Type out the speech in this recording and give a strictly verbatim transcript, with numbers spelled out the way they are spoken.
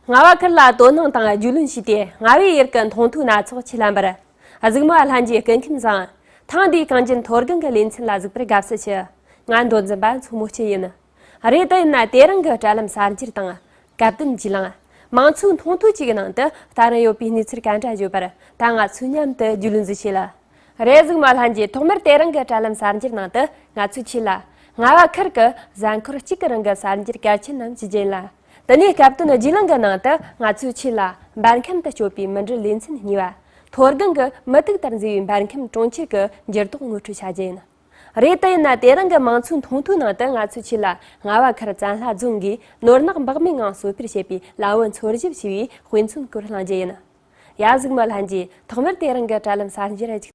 རྔ་བ་ཁུལ་ལ་དོ་སྣང་དང་རྒྱུས་ལོན་བྱས་ཏེ། རྔ་བའི་ཡུལ་གྱི་མཐོང་ཐོས་སྣ་ཚོགས་ཁྱེར་ལེན་པར། གཟིགས་མོ་བ་ལྷན་རྒྱས་སྐུ་ཁམས་བཟང་། ཐེངས་འདིའི་གངས་ཅན་མཐོ་སྒང་གི་ལེ་ཚན་ལ་གཟིགས་པར་དགའ་བསུ་ཞུ། ང་མདོ་འཛིན་པ་མཚོ་མོ་སྐྱིད་ཡིན། རེད། དེ་ཡིན་ན་དེ་རིང་གི་དྲ་ལམ་གསར་འགྱུར་དང་། སྐབས་བསྟུན་བརྒྱུད་ལམ། མང་གཙོའི་མཐོང་ཐོས་བཅས་ཀྱི་ནང་དུ་ད་རུང་ཡོད་པའི་གནས་ཚུལ་ག་འདྲ་ཡོད་པར། ད་ང་ཚོས་མཉམ་དུ་རྒྱུས་ལོན་ཞིག་བྱེད་ལ། རེད། གཟིགས་མོ་བ་ལྷན་རྒྱས། ཐོག་མར་དེ་རིང་གི་དྲ་ལམ་གསར་འགྱུར་ནང་དུ་ང་ཚོས་ཁྱེད་ལ། རྔ་བ་ཁུལ་གྱི་གཟའ་འཁོར་གཅིག་གི་རིང་གི་གསར་འགྱུར་གལ་ཆེན་རྣམས་ཞུ་རྒྱུ་ཡིན་ལ། དེ་ནས་སྐབས་བསྟུན་བརྒྱུད་ལམ་གྱི་ནང་དུ་ང་ཚོས་ཁྱེད་ལ་འབར་ཁམས་དུ་སྐྱོད་པའི་མུ་འབྲེལ་ལེ་ཚན་གཉིས་པ། མཐོ་སྒང་གི་མུ་ཏིག་ལྟར་མཛེས་པའི་འབར་ཁམས་གྲོང་ཁྱེར་གྱི་འགྱུར་ལྡོག་ངོ་སྤྲོད་བྱ་རྒྱུ་ཡིན། རེད། དེ་ཡིན་ན་དེ་རིང་གི་མང་གཙོའི་མཐོང་ཐོས་ནང་དུ་ང་ཚོས་ཁྱེད་ལ་རྔ་བ་ཁུལ་བཙན་ལྷ་རྫོང་གིས་ནོར་ནག་འབག་མའི་ངང་གསོ་སྤེལ་བྱེད་པའི་ལམ་བུ་འཚོལ་ཞིབ་བྱས་པའི་དཔེ་མཚོན་སྐོར་གླེང་རྒྱུ་ཡིན། ཡ། གཟིགས་མོ་བ་ལྷན་རྒྱས། ཐོག་མར་དེ་རིང་གི་དྲ་ལམ་གསར་འགྱུར་ཅིག